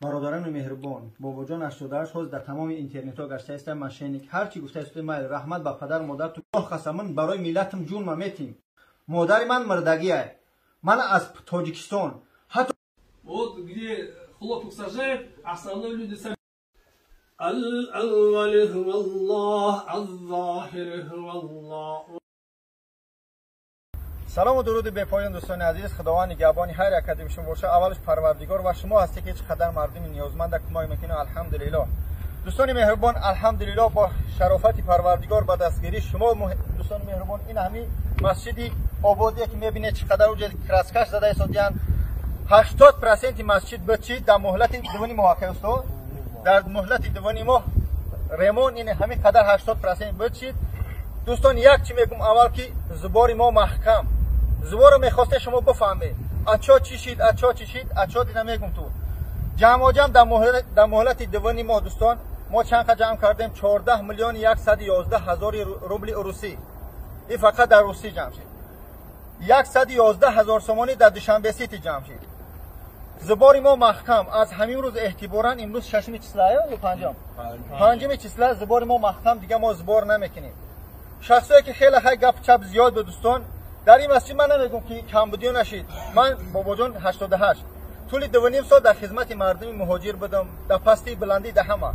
Бародарони меҳрубон, бобоҷон 88 ҳоз дар тамоми интернетҳо гаштааст, мошенник ҳарчи гуфтааст, майл раҳмат ба падар модар ту қасаман барои миллатам ҷун ма метим. Модари ман мурдагия. Ман аз Тоҷикистон. Ҳатто вот где хлопок сажает, основной люди сами. الأول هو الله الظاهر هو الله. Салом ва дуруди бепоён, дӯстони азиз. Худованд нигаҳбони ҳар як кадоми шумо боша. Аввалаш Парвардигор ва шумо ҳастед, ки чӣ қадар мардуми ниёзманда кӯмак мекунед. Алҳамдулиллоҳ, дӯстони меҳрубон, алҳамдулиллоҳ, бо шарофати Парвардигор, ба дастгирии шумо, дӯстони меҳрубон, ин ҳамин масҷиди ободие ки мебинед, чӣ қадар уҷа краскаш зада истодиянд, 80% масҷид бичид дар муҳлати дуввуни моҳ. Акай устод, дар муҳлати дуввуни моҳ ремон ин ҳамин қадар 80% бичид. Дӯстон, як чӣ мегум: аввал ки зубори мо маҳкам. Зуборо мехосте шумо бифаҳмед, ачо чӣ шид, ачо чӣ шид, ачо дида мегум. Ту ҷамъоҷам дар муҳлати дуввуни моҳ, дӯстон, мо чанд қа ҷамъ кардем? 14 миллиони 111 ҳазори рубли русӣ. Ин фақат дар русӣ ҷамъ шид. 111 ҳазор сомонӣ дар Душанбе Сити ҷамъ шид. Зубори мо маҳкам. Аз ҳамин рӯз эҳтиборан, имрӯз шашуми числа ё панҷум, панҷуми числа, зубори мо маҳкам, дига мо зубор намекунем. Шахсое ки хеле хай гап чап зиёд буд, дӯстон, дар ин масҷид ман намегум ки камбудиё нашид. Ман бобоҷон 88 тӯли дувним сол дар хизмати мардуми муҳоҷир будам, дар пасти баландӣ, дар ҳама.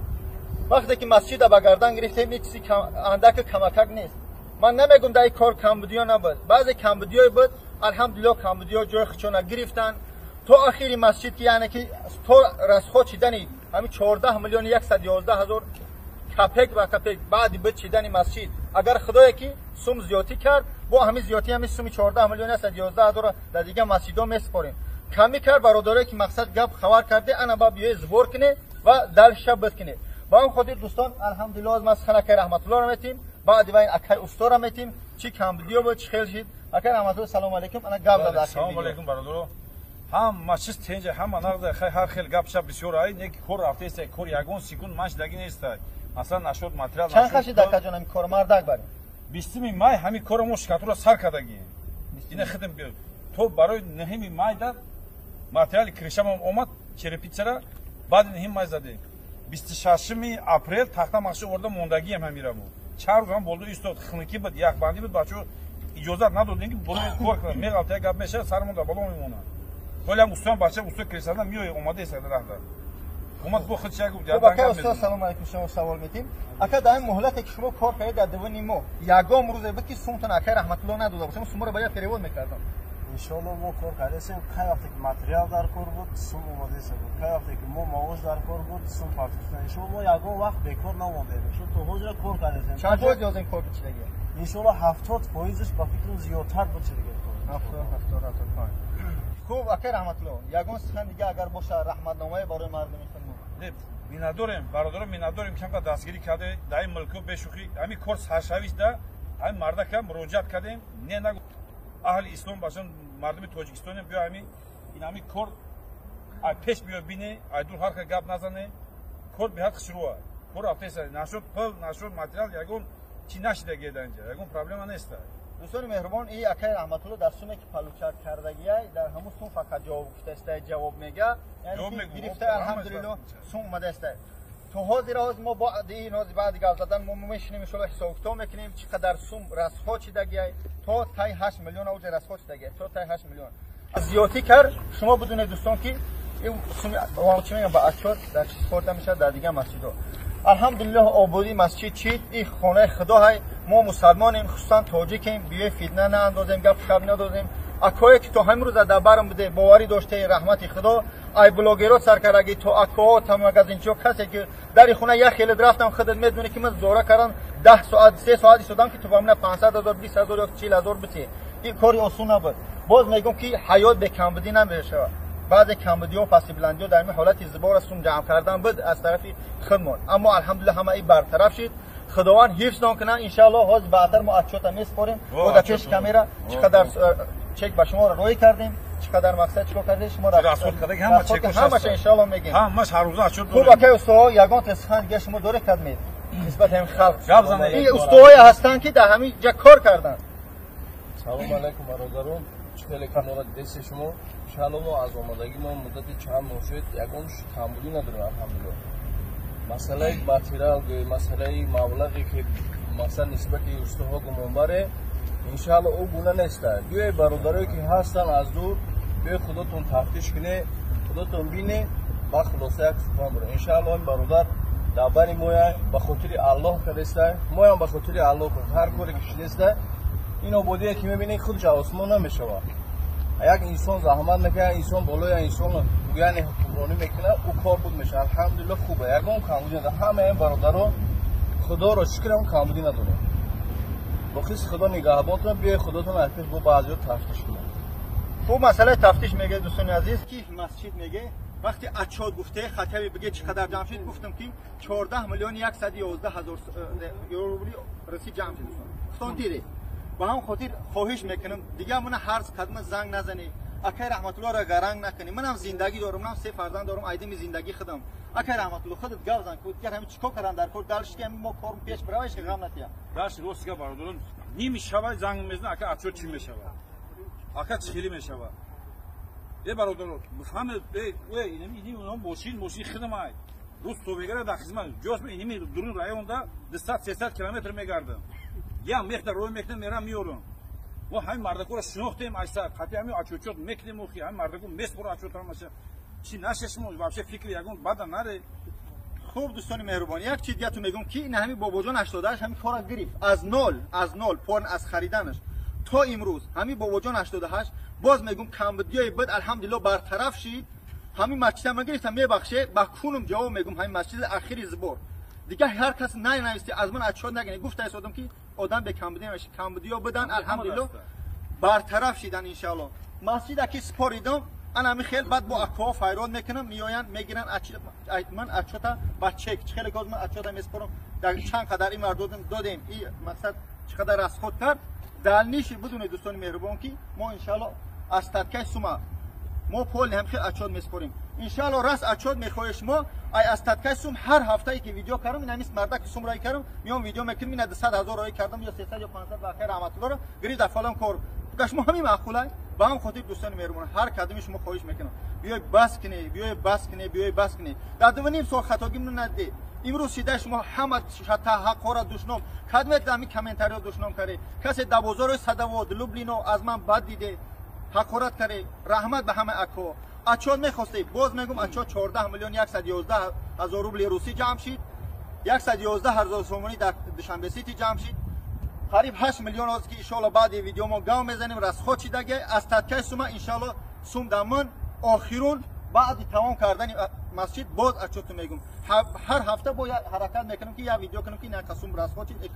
Вақте ки масҷида ба гардан гирифтем, ин чизи андаки камакак нест. Ман намегум дар ин кор камбудиё набуд, баъзе камбудиёе буд. Алҳамдулиллоҳ, камбудиё ҷои худшона гирифтанд. То охири масҷид ки, яъне ки то расход шидани ҳамин 14 миллиони 111 ҳазор капек ба капек, баъди бичидани масҷид, агар худое ки сум зиёдтӣ кард, бо ҳамин зиёдтӣ ҳамин суми 14 миллион 111 ҳазорро дар дигар масҷидҳо месупорем. Камӣ кард, бародарое ки мақсад гап хабар карде, ана ба биёе сбор кунед ва дальше бид кунед. Ба он хотир, дӯстон, алҳамдулиллоҳ, аз ман сухан акай Раҳматуллоро метим, баъди вай акай усторо метим. Чӣ камбудиё буд, чӣ хел шид? Акай Раҳматулло, салому алейкум, ана гап зада. Салому алейкум, бародаро. Ҳама чиз тенҷа, ҳама нағза. Хай, ҳар хел гап шаб бисёр ай, не ки кор рафтеста, кор ягон секунд маншидаги нестай. Масалан, нашуд материал. Чанд қашид, акаҷон, ҳамин кор мардак барем? 20-ми май ҳамин корро мо штукатурка сар кардагием. Ина хидм то барои 9-ми май дар материали крышамон омад, черепицара баъди 9-ми май задем. 26-ми апрел тахта махши оварда мондагием. Ҳамирамо чанд рӯз ҳам болдо истод, хунукӣ буд, яхбандӣ буд, бачаҳо иҷозат надодем ки бурои кор кунанд. Меғалта, як гап мешавад, сарамон дар бало мемонад. Ҳоле ҳам устоям, бача усто кресада меояд, омада истада, раҳда омад бо худ як. Хуб, ака усто, салому алейкум. Шумо савол метим, ака: дар ин муҳлате ки шумо кор кардед, дар дуввуни моҳ, ягон рӯзе буд ки сумтон акай Раҳматулло надода бошам, суморо бояд перевод мекардам? Иншоалло, мо кор кардесем. Кай вақте ки материал дар кор буд, сум омадеса буд. Кай вақте ки мо маош дар кор буд, сум партофтан. Иншоалло, мо ягон вақт бекор намондем. Иншоалло, то ҳозира кор кардесем. Чанд фоиз ёзем кор бичидагӣ? Иншоалло, 70%-ш, ба фикрам, зиёдтар буд чидига. 70, 70, 75. Хуб, акай Раҳматулло, ягон сухан дига агар боша, раҳматномае барои мардуми худмон. Не, миннатдорем, бародаро, миннатдорем, камқа дастгирӣ карде. Дар ин мулко бешӯхӣ ҳамин кор саршавиш да ҳамин мардака муроҷиат кардем, не нагу аҳли ислом башон, мардуми тоҷикистонем, биё ҳамин ин ҳамин кор ай пеш биё бине, ай дур ҳар гап назане. Кор беҳад хушрӯа, кор рафтеса. Нашуд пул, нашуд материал, ягон чӣ нашидагия дар инҷа, ягон проблема неста. Дӯстони меҳрубон, и акай Раҳматулло дар суме ки получать кардагиай, дар ҳамун сум фақат ҷавоб гуфтаистай, ҷавоб мега, яъне гирифта, алҳамдулилло, сум омадаистай. То ҳозир ҳозир мо баъди ин, ҳозир баъди гап задан мо мешинем, иншоалло, ҳисобкитоб мекунем, чӣ қадар сум расход шидагиай. То тай 8 миллион ауҷа расход шидагиай, то тай 8 миллион зиёдтӣ кард. Шумо бидунед, дӯстон, ки суми чӣ мегам, ба отчёт дар чиз хӯрда мешавад дар дигар масҷидҳо. Алҳамдулиллоҳ, ободии масҷид чид. И хонаи худо ҳай. Мо мусалмонем, хусусан тоҷикем. Биёи фитна наандозем, гап шаб надозем. Акое ки то ҳамин рӯза дар барм буде, боварӣ доштаи, раҳмати худо, ай блогеро саркардагӣ то акоҳо, та магазинчиҳо, касе ки дари хона як хелет рафтам, худат медонӣ ки ман зора кардам, 10 соат, 3 соат истодам, ки ту ба мана 500 000, 20 000 ё 40 000 битӣ. Ин кори осон набуд. Боз мегӯм ки ҳаёт бекамбудӣ намешавад. Баъзе камбудиҳо, пасти баландиҳо дар ин ҳолати зибора сум ҷамъ кардан буд аз тарафи худмон, аммо алҳамдулиллоҳ, ҳама ин бартараф шид. Худованд ҳифзнон кунад. Иншааллоҳ, ҳозир баъдтар мо отчёта месупорем бо дар пеши камера, чӣ қадар чек ба шумо роҳӣ кардем, чӣ қадар мақсад чикор кардем, шумо ҳамаша иншааллоҳ мегем. Ҳамаш ҳар рӯза отчёт. Хуб, акай устоҳо, ягон сухан дига шумо доред кадмед нисбат ҳамин халқ? Ин устоҳое ҳастанд, ки дар ҳамин ҷа кор карданд. Салому алайкум, бародарон. Чӣ хеле ки моро дидеси шумо. Иншаалло мо аз омадагӣ мо муддати чанд моҳ шуд, ягон камбудӣ надорем, алҳамдулилло. Масъалаи материал, масъалаи маблағе ки масалан нисбати устоҳо гумонбаре, иншаалло ӯ гуна неста. Биёед бародарое ки ҳастанд аз дур, биёед худотон тафтиш кунед, худотон бинед, ба хулоса як сухан бурем. Иншаалло ин бародар дар бари моя ба хотири Аллоҳ кардеста, моям ба хотири Аллоҳ кардем. Ҳар коре ки шудеста, ин ободие ки мебинед худаш осмон намешавад. Як инсон заҳмат мекунад, инсон болои инсон яъне ҳукмронӣ мекунад, ӯ кор буд мешавад. Алҳамдулилло хубе, ягон камбудӣ надорад. Ҳамаи бародаро Худоро шукр, ҳам камбудӣ надорем. Боқис Худо нигаҳбонтон, биёед худотон аз пеш бо баъзеҳо тафтиш кунед. Хуб, масъалаи тафтиш мегӯяд дӯстони азиз, ки масҷид мегӯяд вақте отчёт гуфте хатави бигӯяд чӣ қадар ҷамъ шуд, гуфтам ки 14 миллион 111 ҳазор рубли русӣ ҷамъ шуд. Худтон дидед. Ба ҳам хотир хоҳиш мекунам, дигар мана ҳар қадма занг назанед, акай Раҳматуллоро гаранг накунед. Манам зиндагӣ дорам, манам се фарзанд дорам, айдими зиндагӣ худам. Акай Раҳматулло худат гап зан, ки дигар ҳамин чикор кардан дар кор, далш ки мо корм пеш биравад, ҳеч ғам натия. Даш рост гап бародарон, ними шава занг мезанад, ака отчёт чӣ мешавад, ака чӣ хеле мешавад. Э бародарон, бифаҳмед, э инами инам мошин хидмат. Рӯз то мегара дар хизмат. Ҷош инами дурун районда 200-300 километр мегардам. Я мехда рой мекунам, мерам меорам. Мо ҳамин мардакоро шинохтем, айса қатъи ҳамин отчёт мекунем, охи ҳамин мардако меспора отчёт ҳамаша. Чӣ нашешмо, вообще фикри ягон бада наре. Хуб дӯстони меҳрубон, як чиз дига ту мегӯм ки ин ҳамин бобоҷон 88 ҳамин кора гирифт аз нол пор аз хариданаш то имрӯз ҳамин бобоҷон 88 боз мегӯм камбудиёи бад алҳамдулилло бартараф шид. Ҳамин масҷида ман гирифтам, мебахше, ба кунум ҷавоб мегӯм, ҳамин масҷиди ахири зибор. Дигар ҳар кас нанависти аз ман отчёт нагиред. Гуфта истодам ки одам бе камбудӣ намешавад, камбудиё будан алҳамдулилло бартараф шидан иншаалло. Масҷида ки споридам, ана ҳамин хел баъд бо акоҳо файрод мекунам, меоянд мегиранд ман отчёта ба чек, чӣ хеле ман отчёта меспорам, дар чанд қадар ин мардум додем, ин мақсад чӣ қадар расход кард. Далниши бидунед дӯстони меҳрубон ки мо иншаалло аз таткаи сума мо поли ҳам хел отчёт меспорем. Иншаалло раст отчёт мехоҳед шумо, ай аз таткаи сум ҳар ҳафтае ки видео кардам, ин ҳамин мардаки сум рой кардам, меом видео мекунам, ина 200 ҳазор рой кардам ё 300 ё 500 ба хайр Раҳматуллоро гирифт дар фалон кор. Гаш мо ҳамин маъқулай. Ба ҳам хотир дӯстони меҳрубон, ҳар кадоми шумо хоҳиш мекунам, биёй бас кунед, биёй бас кунед, биёй бас кунед. Дар 2.5 сол хатогим надидед. Имрӯз шида шумо ҳама шата ҳақора душном кадмет ҳамин комментариё душном карде, касе дар бозори Садовод Люблино аз ман бад диде, ҳақорат карде. Раҳмат ба ҳама ако. Отчёт мехостед, боз мегӯм отчёт 14 миллион 111 ҳазор рубли русӣ ҷамъ шид, 111 ҳазор сомонӣ дар Душанбе Сити ҷамъ шид, қариб 8 миллион ҳост ки иншоалло баъди видео мо гав мезанем, расход шидаге аз таткаи сума иншоалло сум дамон охирун баъди тамом кардани масҷид боз отчёту мегӯм. Ҳар ҳафта бо ҳаракат мекунам ки як видео кунам ки ин қасум расход шид.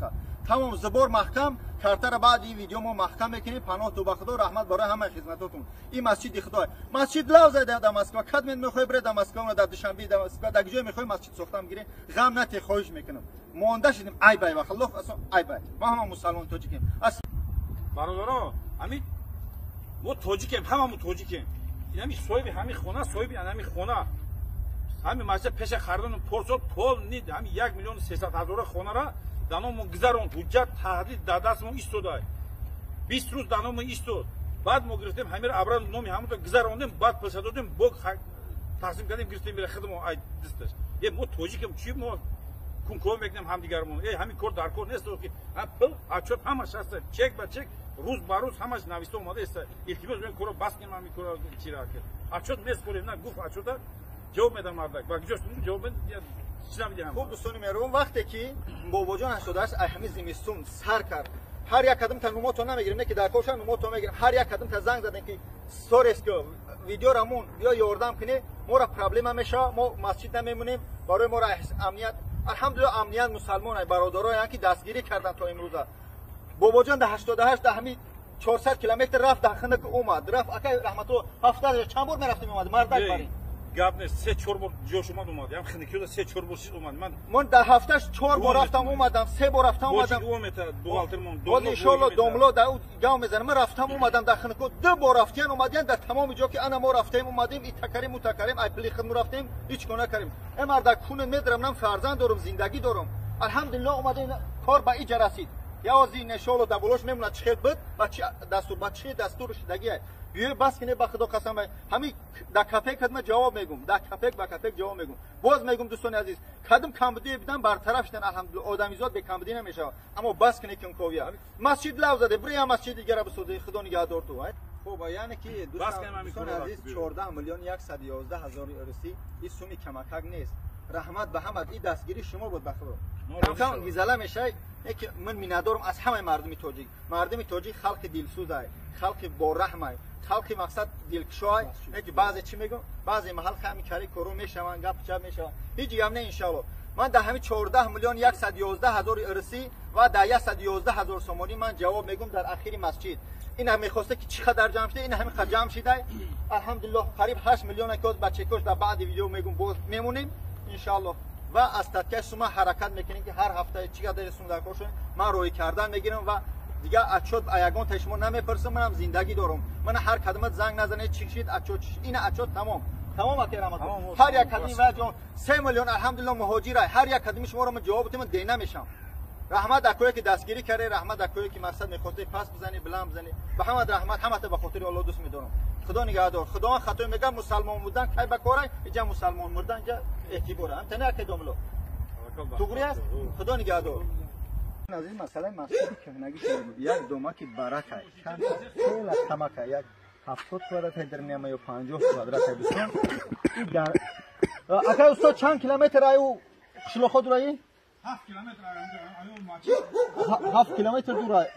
Тамом зибор маҳкам картара баъди ин видео мо маҳкам мекунем. Паноҳ ту ба Худо, раҳмат барои ҳамаи хизматотон. Ин масҷиди Худо, масҷид лав зада дар Москва, кадмет мехоҳӣ бире дар Москва, дар Душанбе, дар Москва, дар ҷое мехоҳӣ масҷид сохтам гире, ғам нате, хоҳиш мекунам. Монда шудем, айб ай валлоҳ, асло айб ай. Мо ҳама мусалмон тоҷикем. Бародаро, ҳамин мо тоҷикем, ҳамамон тоҷикем. Ин соҳиби ҳамин хона, соҳиби ҳамин хона, ҳамин масҷид пеша харидан порсол пол нид, ҳамин 1 миллион 300 ҳазор хонара дар номо гузарон, ҳуҷҷат таҳдид дар дастмон истода. 20 рӯз дар номо истод. Баъд мо гирифтем ҳамира абра номи ҳамонто гузарондем, баъд пулша додем, бо тақсим кардем, гирифтем бира хидмо ай дасташ. Е мо тоҷикем, чӣ мо кунков мекунем ҳамдигармон. Э ҳамин кор дар кор нест ки пул отчёт ҳамаш ҳаст, чек ба чек, рӯз ба рӯз ҳамаш нависта омада аст. Илтимос мекунем корро бас кунем, ҳамин корро чира ки отчёт меспорем, на гуфт отчёта ҷавоб медам мардак. Ба куҷош ҷавоб медам? Чӣ намедиҳам? Хуб дӯстони меҳрубон, вақте ки бобоҷон 88 ай ҳамин зимистон сар кард, ҳар як қадам та нумото намегирем, не ки дар корша нумото мегирем, ҳар як қадам та занг задем ки сторис ки видеорамон биё ёрдам кунед, моро проблема мешавад, мо масҷид намемонем, барои моро амният. Алҳамдулилло амният мусалмон ай бародароянд ки дастгирӣ карданд то имрӯза. Бобоҷон дар 88 дар ҳамин 400 километр рафт, дар хинак омад, рафт акай Раҳматулло 70 чанд бор мерафтем омад, мардак барин. Гап нест, 3-4 бор ҷош омад омад. Ям хиникиёда 3-4 бор шид омад. Ман дар ҳафташ 4 бор рафтам омадам, 3 бор рафтам омадам. Боз иншоалло домло дар гав мезанам. Ман рафтам омадам дар хинико 2 бор рафтиян омадиян дар тамоми ҷо ки ана мо рафтем омадем, и такарим у такарим, ай пили хидму рафтем, ҳеч кор накардем. Э мардак куне медарам, нам фарзанд дорам, зиндагӣ дорам. Алҳамдулилло омадем, кор ба иҷа расид. Яози иншоалло дар болош мемонад чӣ хел буд, ба чӣ дастур, ба чӣ дастур шидагӣ. Биё бас кине ба Худо қасам, ҳами да капек кадма ҷавоб мегум, да капек ба капек ҷавоб мегум. Боз мегум дӯстони азиз, кадм камбудӣ бидан бартараф шудан, алҳамдулиллоҳ, одамизод бе камбудӣ намешавад. Аммо бас кине кунковия. Масҷид лав заде, биря масҷид дигара бисозе, Худо нигаҳдор ту. Хуб, яъне ки дӯстони азиз, 14 миллион 111 ҳазор русӣ ин суми камакак нест. Раҳмат ба ҳамат, ин дастгирии шумо буд ба Худо. Камкам гизала мешавад, не ки ман миннатдорам аз ҳамаи мардуми тоҷик. Мардуми тоҷик халқи дилсӯзай, халқи борраҳмай, халқи мақсад дилкушой. Не ки баъзе чӣ мегӯм, баъзе маҳал ҳами кари кору мешаванд, гап чап мешаванд. Ҳеҷ гап не, иншоаллоҳ. Ман дар ҳамин 14 миллион 111 ҳазор русӣ ва дар 111 ҳазор сомонӣ ман ҷавоб мегӯм дар ахири масҷид. Ин ҳам мехоста ки чӣ қадар ҷамъ шуда, ин ҳамин қадар ҷамъ шуда. Алҳамдулиллоҳ, қариб 8 миллион ки бачакош дар баъди видео мегӯм боз мемонем иншоаллоҳ. Ва аз таткаш сума ҳаракат мекунем ки ҳар ҳафта чӣ қадар сум дар кор шуда, ман рӯй кардан мегирам ва дигар отчёт ягон та шумо намепурсам. Манам зиндагӣ дорам. Ман ҳар кадомат занг назанед, чӣ шид отчёт, ин отчёт тамом. Тамом акай раҳмат. Ҳар як кадоми ва ҷон 3 миллион алҳамдулиллоҳ муҳоҷир. Ҳар як кадоми шуморо ман ҷавоб дидам, дена мешам. Раҳмат акое ки дастгирӣ карде, раҳмат акое ки мақсад мехосте пас бизанӣ, баланд бизанӣ. Ба ҳамат раҳмат, ҳамата ба хотири Аллоҳ дӯст медорам. Худо нигаҳдор. Худованд хатои мегӯяд мусалмон будан кай ба корай, иҷа мусалмон мурдан иҷа эътибора. Ҳам тана акай домло. Туғри аст? Худо нигаҳдор. Аз ин масъалаи масҷиди кӯҳнагӣ шуда буд. Як домаки баракай. Чанд хеле камакай, як 70 квадрат дар нима ё 50 квадрат дӯстон. Ин дар акай устод чанд километр аю қишлоқҳо дураи? 7 километр аю масҷид. 7 километр дура.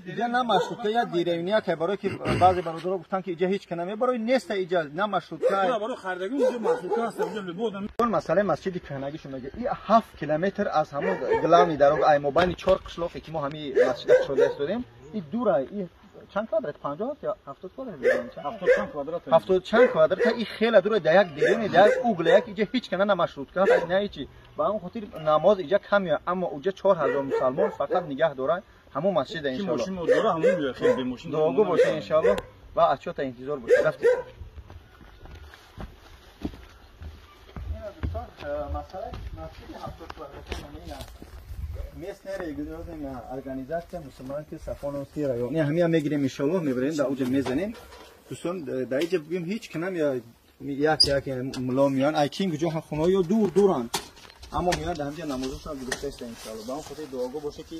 Иҷа на маршрутка, я деревня ка, барои ки баъзе бародаро гуфтанд ки иҷа ҳеҷ ка намебарои, неста иҷа на маршрутка. Барои хардагӣ иҷа маршрутка ҳаст, иҷа либодам. Он масъалаи масҷиди кӯҳнагӣ шумо мегӯяд. Ин 7 километр аз ҳамон главный дорога, ай мобайни 4 қишлоқе ки мо ҳамин масҷида кушода истодем, ин дура, ин чанд квадрат? 50 ё 70 квадрат? 70 чанд квадрат. 70 чанд квадрат. Ин хеле дура, дар як деревня, дар як угл, як иҷа ҳеҷ ка на маршрутка, на ҳеҷи. Ба ҳамон хотир намоз иҷа кам меояд, аммо уҷа 4000 мусалмон фақат нигаҳ дорад ҳамон масҷида иншоаллоҳ. Мошин дора, ҳамон меояд, хеле бе мошин. Дуогӯ бошед иншоаллоҳ ва отчёта интизор бошед. Рафтем. Ина дӯстон, масъалаи масҷиди 70 квадрат ин аст. Местная религиозная организация мусульманки Сафоновский район. Не, ҳамия мегирем иншоаллоҳ, мебарем дар уҷа мезанем. Дӯстон, дар иҷа бигӯем ҳеҷ канам як як мулло меоянд, ай кин куҷо хонаҳо ё дур дуранд. Аммо меоянд дар ҳамҷа намозашон гирифта иста иншоаллоҳ. Ба он хотир дуогӯ боше ки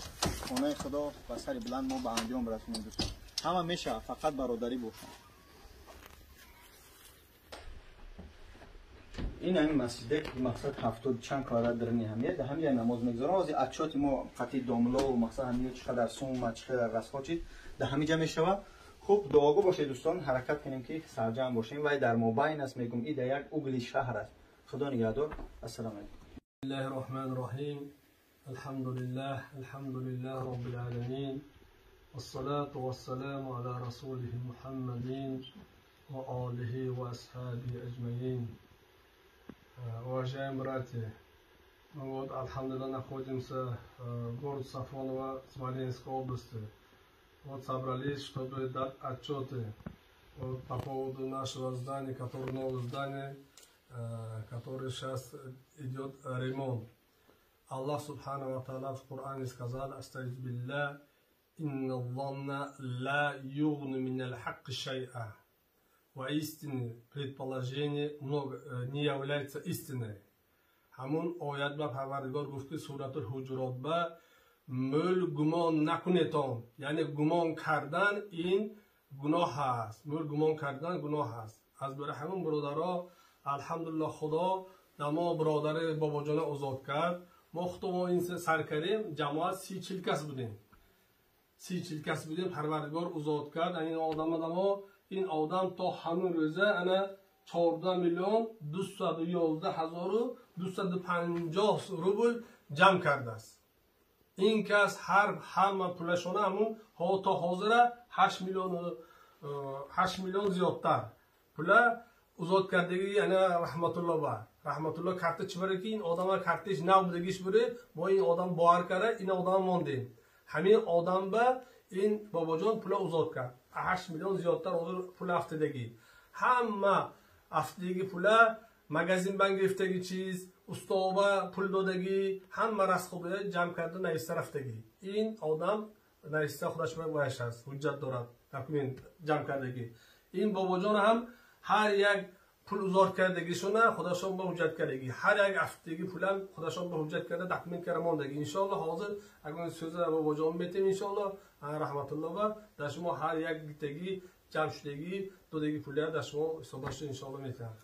хонаи Худо ба сари баланд мо ба анҷом расонем дӯстон. Ҳама мешавад, фақат бародарӣ бошад. Ин ҳамин масҷиде ки мақсад 70 чанд квадрат дарни ҳамия, дар ҳамин ҷай намоз мегузорам. Ҳозир отчёти мо қатъи домло ва мақсад ҳамин чӣ қадар сум омад, чӣ қадар расход шид, дар ҳамин ҷа мешавад. Хуб, дуогӯ бошед дӯстон, ҳаракат кунем ки сарҷамъ бошем. Вай дар мобайн аст, мегӯм, ин дар як угли шаҳр аст. Худо нигаҳдор. Ассалому алайкум. Бисмиллаҳи роҳмани роҳим. Алҳамдулиллаҳ, алҳамдулиллаҳ роббил оламин. Вассалату вассаламу ала расулиҳи Муҳаммадин ва олиҳи ва асҳабиҳи аҷмаин. Уважаемые братья, мы вот, алхамдулилля, находимся в городе Сафоново Смоленской области. Вот собрались, чтобы дать отчеты вот, по поводу нашего здания, которое новое здание, которое сейчас идет ремонт. Аллах субхану ва тааля в Коране сказал: «Астаиз билля, инна занна ла югни миналь хакки шай'a». Воистине предположение много не является истиной. Ҳамун оят ба Парвардигор гуфт ки суратул Ҳуҷурот ба мӯл гумон накунетон, яъне гумон кардан ин гуноҳ аст. Мӯл гумон кардан гуноҳ аст. Аз барои ҳамун бародаро, алҳамдулиллоҳ, Худо дар мо бародари бобоҷона озод кард. Мо худо ин сар кардем, ҷамоат 30-40 кас будем. 30-40 кас будем, Парвардигор озод кард. Ин одама дар мо ин одам то ҳамун рӯза ана 14 миллион 211 ҳазору 250 рубл ҷамъ кардааст. Ин кас ҳар ҳама пулашона ҳамун то ҳозира 8 миллион 8 миллион зиёдтар пула озод кардагӣ. Ана Раҳматулло ба Раҳматулло карта чӣ баре ки ин одама карташ нав будагиш буре, мо ин одам бовар карда ин одама мондем. Ҳамин одам ба ин бобоҷон пула озод кард. 8 миллион зиёдтар ҳозир пул афтидагӣ. Ҳама афтидагӣ пула магазин бан гирифтагӣ чиз, устоба пул додагӣ, ҳама расхода ҷамъ карда нависта рафтагӣ. Ин одам нависта худаш бояш аст, ҳуҷҷат дорад. документ ҷамъ кардагӣ. Ин бобоҷон ҳам ҳар як пул узор кардагишона худашон ба ҳуҷҷат кардагӣ, ҳар як афтаги пулам худашон ба ҳуҷҷат карда документ карда мондагӣ. Иншоалло ҳозир агар сӯза бобоҷон метем, иншоалло раҳматулло ба дар шумо ҳар як гитагӣ ҷамъ шудагӣ додагӣ пуля дар шумо ҳисобашро иншоалло метиҳам.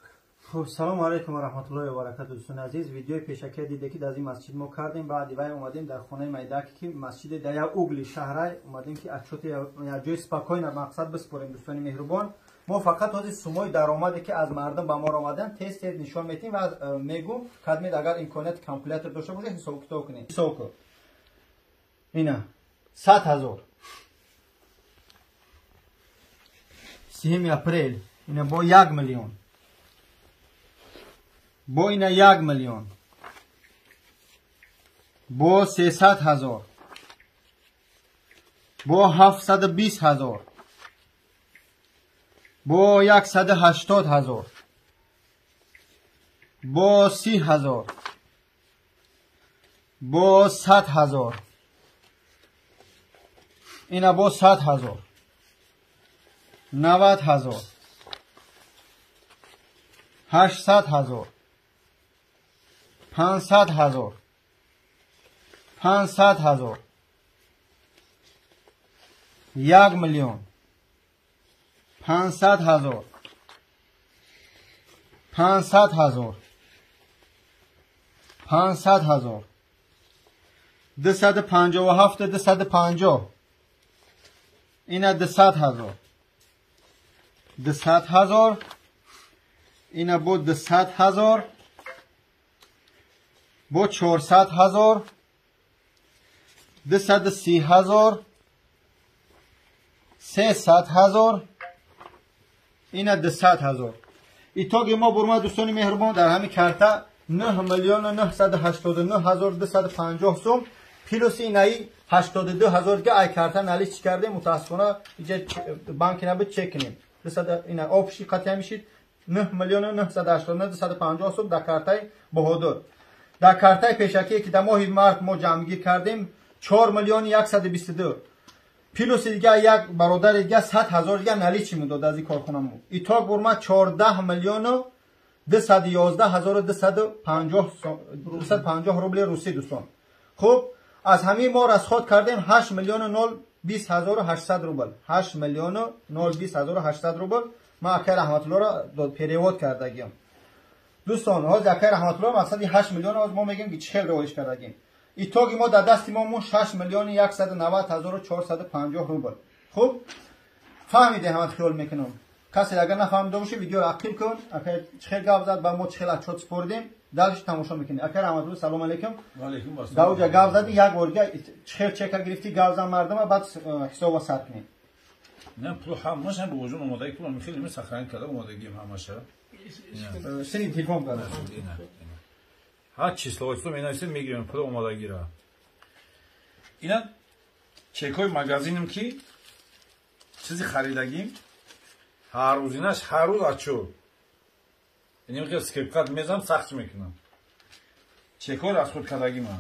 Хуб, салому алайкум ва раҳматуллоҳи ва баракату. Дӯстони азиз, видеои пешакия диде ки дар ин масҷид мо кардем, баъди вай омадем дар хонаи майдаки ки масҷиде дар як угли шаҳрай омадем ки отчёти як ҷои спокойно мақсад биспорем. Дӯстони меҳрубон, мо фақат ҳозир сумои даромаде ки аз мардум ба мо омадан тез тез нишон метиҳем ва мегӯм кадмед агар имконияти калкулятор дошта бошед ҳисобу китоб кунед. Ҳисоб кун. Ина 100 000 3 апрел, ина бо 1 миллион, бо ина 1 миллион, бо 300 000, бо 720 000, бо 180 000, бо 30 000, бо 100 000, ина бо 100 000, 90 000, 800 000, 500 000, 500 000, 1 миллион, 500 000, 500 000, 500 000, 257, 250, ина 200 000, 200 000, ина бо 200 000, бо 400 000, 230 000, 300 000, ина 200 000. Итоги мо бурма дӯстони меҳрубон дар ҳамин карта 9 989 250 сум плюс инаи 82 000 ки ай карта налич чӣ кардем, мутаассифона иҷа банки набуд чек кунем. 200 ина общий қатъя мешид 9 989 250 сум дар картаи Баҳодур. Дар картаи пешакие ки дар моҳи март мо ҷамъгир кардем 4 122 плюс дига як бародари дига 100 000 дига наличи медод аз ин корхонамо. Итог бурма 14 211 250 рубли русӣ дӯстон. Хуб, аз ҳамин мо расход кардем 8 020 800 рубл, 8 020 800 рубл. Ман акай раҳматуллоро перевод кардагиам. Дӯстон, ҳозир акай раҳматулло мақсади 8 миллион ҳозир мо мегӯем ки чӣ хел равоиш кардагим. Итоги мо дар дасти мо мон 6 190 450 рубл. Хуб, фаҳмиде ҳамат хиёл мекунам. Касе агар нафаҳмида боше видеоро ақиб кун, акай чӣ хел гап зад ба мо чӣ хел отчёт спордем, дальше тамошо мекунем. Акай раҳматулло, салом алейкум. Ва алейкум ассалом. Дар оҷа гап зади як бор дига чӣ хел чека гирифтӣ гап зан мардума, баъд ҳисоба сар кунем. Не, пул ҳамаш ҳам бобоҷон омодаги пул ҳам хеле сохранить карда омодагием ҳамаша. Сини телефон карда. Ҳар число число менависем мегирем пул омодагира. Ина чекои магазиним ки чизи харидагим ҳар рӯзинаш ҳар рӯз отчёт. Инем хел скрипкат мезам сахт мекунам. Чекои расход кардагима.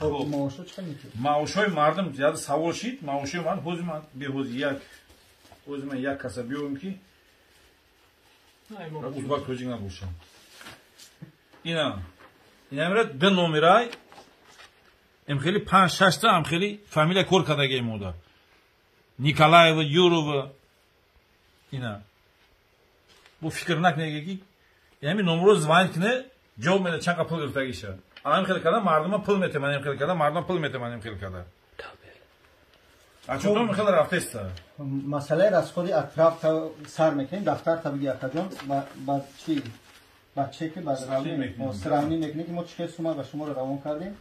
Маошо чӣ қадр мекунед? Маошҳои мардум зиёда савол шид, маошҳои мардум ҳозир ман беҳозир як ҳозир ман як каса биёвем ки узбак тоҷик набошам. Ина инамира ду номерай эм хели 5-6 та ам хели фамилия кор кардагием мода. Николаева, Юрова. Ина бу фикр накунед ки ями номро звонит куне ҷавоб медиҳад чанд пул гирифтагиша. Анам хел карда мардума пул метеман, ам хел карда мардума пул метеман, ам хел карда. А чутон хел рафтеста. Масъалаи расходи атраф сар мекунем, дафтар та биги акаҷон, ба чӣ? Ба чеки ба сравнӣ мекунем ки мо чӣ хел сума ба шуморо равон кардем.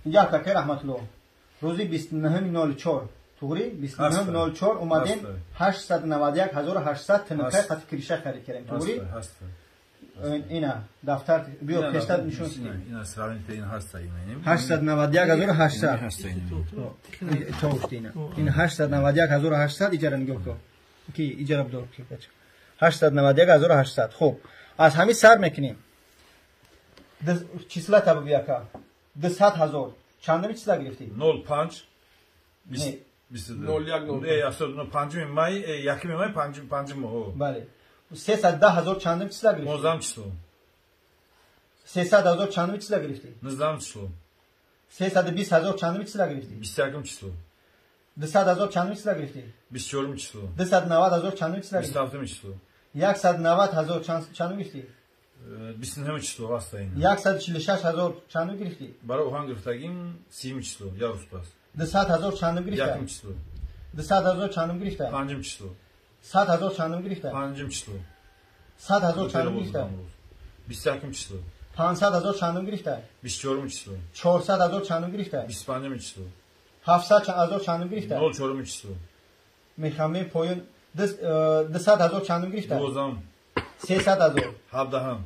Инҷа акакай раҳматулло, рӯзи 29.04 туғри 29.04 омадем 891 800 тнк қати криша харид кардем. Туғри? Ина дафтар биё пештар нишон ина сравнить ин ҳаста ина 891 800 то ина ин 891 800 иҷара нигоҳ кун ки иҷара бидор ки бача 891 800. Хуб, аз ҳамин сар мекунем. Числа та бияка 200 000 чандами числа гирифтӣ? 05 22 5 май 1 май 5 5 моҳ. Бале. 310 ҳазор чандум числа гирифтӣ? 19 число. 300 ҳазор чандум числа гирифтӣ? 19 число. 320 ҳазор чандум числа гирифтӣ? 21 число. 200 ҳазор чандум числа гирифтӣ? 24 число. 290 ҳазор чандум числа гирифтӣ? 27 число. 190 ҳазор чандум гирифтӣ? 29 число вастаин. 146 ҳазор чандум гирифтӣ? Барои оҳан гирифтагим 30 число, як рӯз пас. 200 ҳазор чандум гирифта? 1 число. 200 ҳазор чандум гирифта? 5 число. 100 ҳазор чандум гирифта? 5 число. 100 ҳазор чандум гирифта? 21 число. 500 ҳазор чандум гирифта? 24 число. 400 ҳазор чандум гирифта? 25 число. 700 ҳазор чандум гирифта? 04 число. Мехамем поён 200 ҳазор чандум гирифта? 12. 300 ҳазор. 17.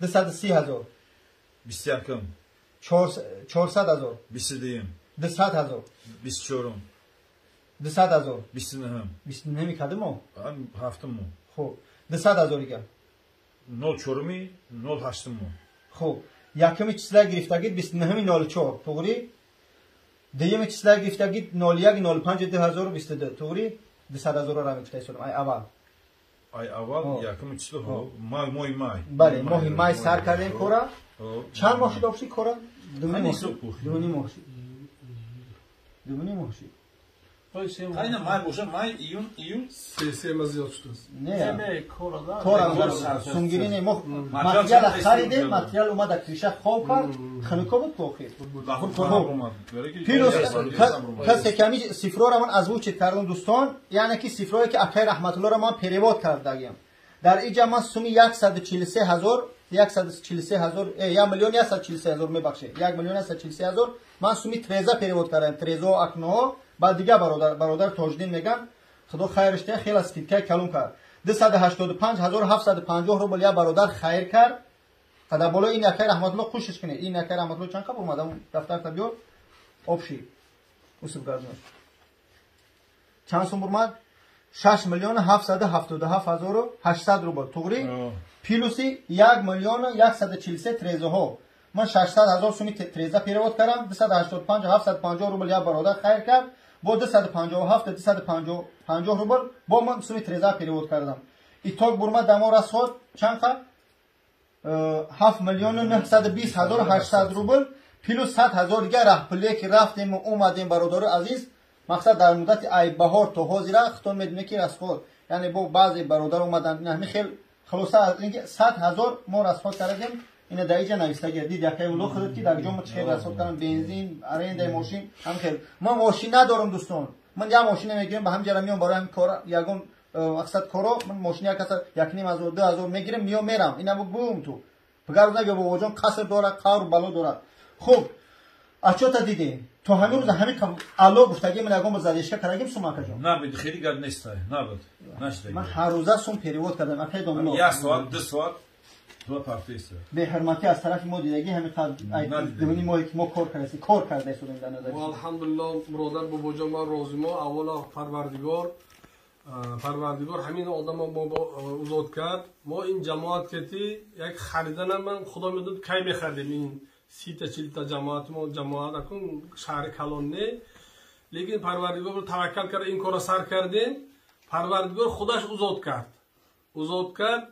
230 ҳазор. 21. 400 ҳазор. 22. 200 ҳазор. 24. 200 ҳазор. 29. 29 кадом? 7 моҳ. Хуб. 200 ҳазор дига. 04 08 моҳ. Хуб. Якуми числа гирифтагид 29.04, туғри? Дуюми числа гирифтагид 01.05 2022, туғри? 200 ҳазорро гирифта истодам, ай аввал. Ай аввал якуми число, май, моҳи май. Бале, моҳи май сар кардем кора. Чанд моҳ шуд обши кора? 2 моҳ. 2 моҳ шуд. 2 моҳ шуд. Айна май боша, май, июн, июл. Се ма зиёд шудааст. Не, кора сунгирӣ не, мо материал харидем, материал омада криша хоб кард, хунуко буд охир. Плюс касе ки ҳамин сифрора ман озвучить кардам дӯстон, яъне ки сифрое ки акай Раҳматуллоро ман перевод кардагиам. Дар иҷа ман суми 143 ҳазор, 143 ҳазор, 1 миллион 143 ҳазор мебахшед, 1 миллион 143 ҳазор ман суми треза перевод кардам, трезо акноҳо. Баъд дига бародар Тоҷиддин меган, худо хайраш диҳад, хеле скидкаи калон кард. 285750 рубл як бародар хайр кард. Қадар болои ин акай Раҳматулло кӯшиш кунед. Ин акай Раҳматулло чанд қабр омад? Он дафтарта биёр. Обши. Усуб гардон. Чанд сум бурмад? 6 миллион 777 800 рубл. Туғри? Плюси 1 миллион 143 трезаҳо. Ман 600 ҳазор суми треза перевод кардам, 285 750 рубл як бародар хайр кард. Бо 257 250 рубл бо ман суми треза перевод кардам. Итог бурма дамо расход чанд қа? 7 миллион 920 ҳазор 800 рубл плюс 100 ҳазор дига раҳпулие ки рафтем ва омадем бародари азиз. Мақсад дар муддати ай баҳор то ҳозира худтон медонед ки расход, яъне бо баъзе бародар омадан, ин ҳамин хел хулоса аз инки 100 ҳазор мо расход кардем. Ина дар иҷа навистагӣ дид якай уло худат ки дар ҷо мо чӣ хел расход кардам, бензин, арендаи мошин, ҳам хел. Ман мошин надорам дӯстон. Ман як мошин мегирам, ба ҳам ҷара меом барои ҳам кор, ягон мақсад коро, ман мошин як каса 1.5 ҳазор, 2 ҳазор мегирам, меом мерам. Ина бигӯм ту. Пагар нагӯ бобоҷон қаср дора, қавр бало дора. Хуб, отчёта дидем. То ҳамин рӯз ҳамин алло гуфтагӣ ман ягон задешка кардагим сум акаҷон. Набуд, хеле гап нест, набуд. Нашудагӣ. Ман ҳар рӯза сум перевод кардам, акай домло. Як соат, 2 соат беҳурматӣ аз тарафи мо дидагӣ ҳамин қадр дувни моҳе ки мо кор кардем, кор карда истодем дар назар. Алҳамдулиллоҳ, бародар бобоҷон, ман розимо. Аввало Парвардигор ҳамин одамо мо озод кард. Мо ин ҷамоат кети як хариданам ман худо медонад кай мехаридем ин 30-та 40-та ҷамоат мо ҷамоат акун шаҳри калон не, лекин Парвардигор таваккал кард, ин корро сар кардем. Парвардигор худаш озод кард. Озод кард.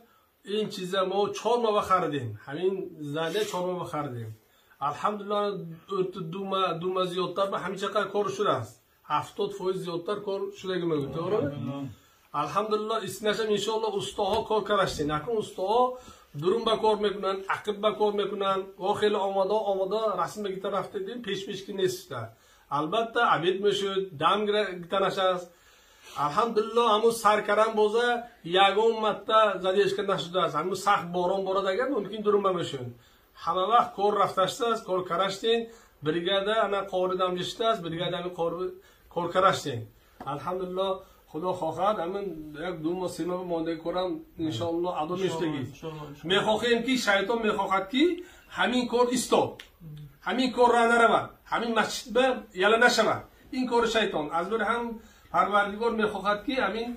Ин чиза мо 4 моҳ харидем. Ҳамин здания 4 моҳ харидем. Алҳамдулиллоҳ, дума зиёдтар ба ҳамин чақар кор шудааст. 70% зиёдтар кор шудаги мегӯяд, to'g'rimi? Алҳамдулиллоҳ, истинашам иншоаллоҳ устоҳо кор кардаштем. Акун устоҳо дурун ба кор мекунанд, ақиб ба кор мекунанд. О хеле омада расм гита рафтедим, пеш ки нест. Албатта обед мешуд, дам гита нашаст. Алҳамдулиллоҳ, ҳамун саркарам боза ягон марта задешка нашудааст. Ҳамун сахт борон борад агар мумкин дурун ба мешуд. Ҳама вақт кор рафташтааст, кор караштем. Бригада ана қори дамҷиштааст, бригада ҳамин кор караштем. Алҳамдулиллоҳ, худо хоҳад ҳамин як 2 моҳ 3 моҳ мондаги корам иншоаллоҳ адо мешудагӣ. Мехоҳем ки шайтон мехоҳад ки ҳамин кор истод, ҳамин кор ра наравад, ҳамин масҷид ба яла нашавад. Ин кори шайтон. Аз бир ҳам Парвардигор мехоҳад ки ҳамин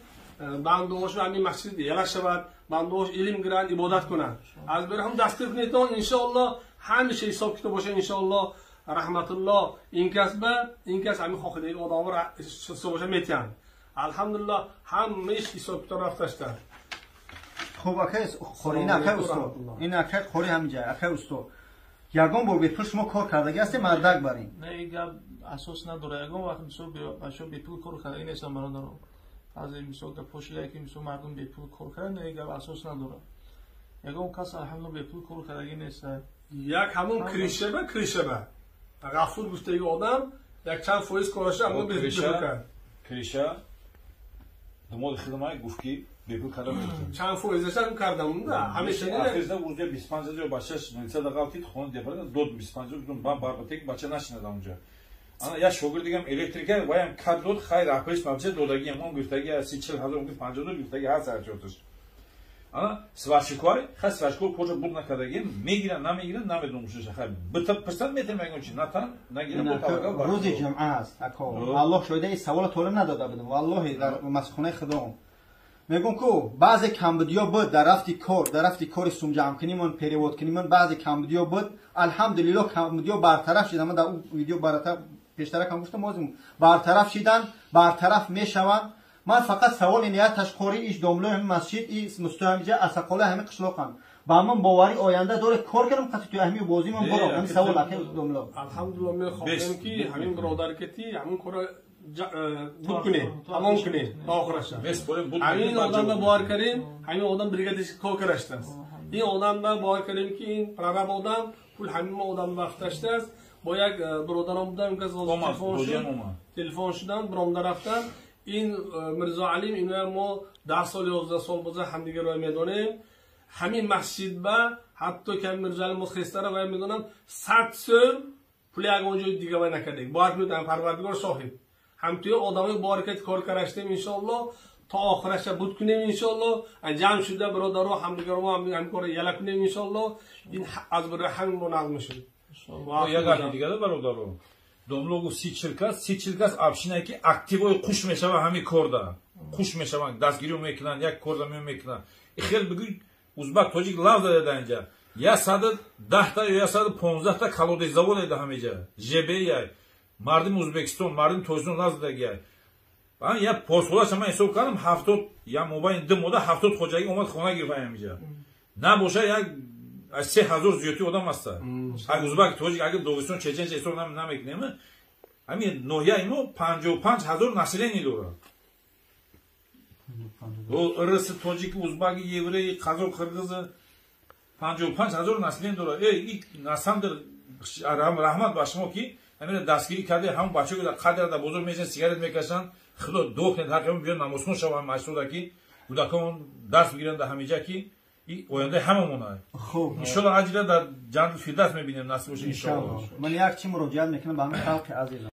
бандаҳош ҳамин масҷид яла шавад, бандаҳош илм гиранд, ибодат кунанд. Аз бир ҳам дастур кунедон иншоаллоҳ ҳамеша ҳисоб китоб бошад иншоаллоҳ. Раҳматулло инкас ба инкас ҳамин хоҳидаги одамро ҳисобаша метиҳанд. Алҳамдулилло, ҳама иш ҳисоб китоб рафташта. Хуб, акай Қори, ин акай усто, ин акай Қори ҳаминҷа, акай усто. Ягон бор бепул шумо кор кардаги ҳастед, мардак барин? Не, ин гап асос надорад. Ягон вақт мисол бачаҳо бепул кор кардаги нестанд, бародаро. Баъзе мисол гапҳо шуда, ки мисол мардум бепул кор карда, не, ин гап асос надорад. Ягон кас, алҳамдулилла, бепул кор кардаги нест. Як ҳамон крышаба Ғафур гуфтаги одам як чанд фоиз кораша ҳамон бепул кард. Крыша думоди хидмай гуфт, ки бепул карда. Чанд фоизашам кардам унда ҳамеша. Ахирда урҷа 25 ҳазор бачаш милисада ғалтид, хона депарда дод 25 ҳазор, гуфтам бан барбатек бача нашинад онҷа. Ана як шогирд дигам электрика ваям кад дод, хайр апеш мабча додагиам он гуфтаги 30 40 ҳазор, гуфт 50 дод, гуфтаги ҳаст ҳарчоташ. Ана сварщикой, хай сварщикой кожа буд накардагим, мегиран, намегиран, намедонам шуша. Хай бита пирсан метем ягон чи натан, нагиран бо таваккал. Рӯзи ҷумъа аст, ако. Аллоҳ шоҳида, ин савола толиб надода будам. Валлоҳи дар масхонаи худом. Мегӯм ку баъзе камбудиё буд дар рафти кор, дар рафти кори сумҷамъкунимон, переводкунимон баъзе камбудиё буд. Алҳамдулиллоҳ, камбудиё бартараф шидан. Ман дар видео пештаракам гуфтам, озим бартараф шидан, бартараф мешаванд. Ман фақат савол ин яташ қори иш домлои ҳамин масҷид, и мустои ҳамиҷа асақолаи ҳамин қишлоқанд. Ба ман боварӣ оянда доре кор кардам қати ту ҳамин бозӣ ман борам. Ҳамин савол, акай домло. Алҳамдулиллоҳ, мехоҳем, ки ҳамин бародар кати ҳамин кора буд кунем, тамом кунем то охираша. Ҳамин одамда бовар кардем, ҳамин одам бригадиш кор караштааст. Ин одамда бовар кардем, ки ин прораб одам пул ҳамин одам вақташтааст. Бо як бародарам будам, кас телефон шудан, биромда рафтан. Ин Мирзоалим, ина мо 10 сол, 11 сол боза ҳамдигарро медонем. Ҳамин масҷид ба ҳатто ки Мирзоалим мо хестара ва медонам 100 сӯм пули ягон ҷои дига вай накардем. Бовар кунед, Парвардигор шоҳид. Ҳамтуи одамои боракат кор караштем, иншоалло то охираша буд кунем, иншоалло ҷамъ шуда бародаро ҳамдигаро ҳам кора яла кунем, иншоалло. Ин аз барои ҳамин мо нағз мешуд. Як гапи дигара, бародаро. Домло гуфт 30 40 кас, 30 40 кас общинае, ки активои қуш мешава, ҳамин корда қуш мешаванд, дастгирӣ мекунанд, як корда мекунанд. Хел бигӯй, узбак, тоҷик лав зада инҷа 110-та ё 115-та колодец завод эда, ҳамиҷа ЖБ мардими Ӯзбекистон, мардими Тоҷикистон лав задагия. Я посолаша ман ҳисоб кардам, 70 я мобайни ду мода 70 хоҷагӣ омад, хона гирифт ҳамиҷа. Набоша як аз 3000 зиёдти одам аста. Аг узбак, тоҷик, агар Догистон, чеченча ҳисоб намекунем, ҳамин ноҳияи мо 55 000 население дорад. Рус, тоҷик, узбаки, евреи, қазоқ, қирғиз, 55 000 население дорад. Э, на самом деле раҳмат ба шумо, ки ҳамина дастгирӣ карде. Ҳамон бачаҳо ки дар қадр дар бозор мешинанд, сигарет мекашанд, худо дуо кунед, ҳаққи биён намозхон шаванд, маҷсуда, ки кӯдакон дарс бигиранд дар ҳамиҷа, ки ояндаи ҳамамон. Хуб. Иншолло, аҷра дар ҷаннатул фирдавс мебинем, насиб боша, иншолло. Ман як чи муроҷиат мекунам ба ҳамин халқи азизам.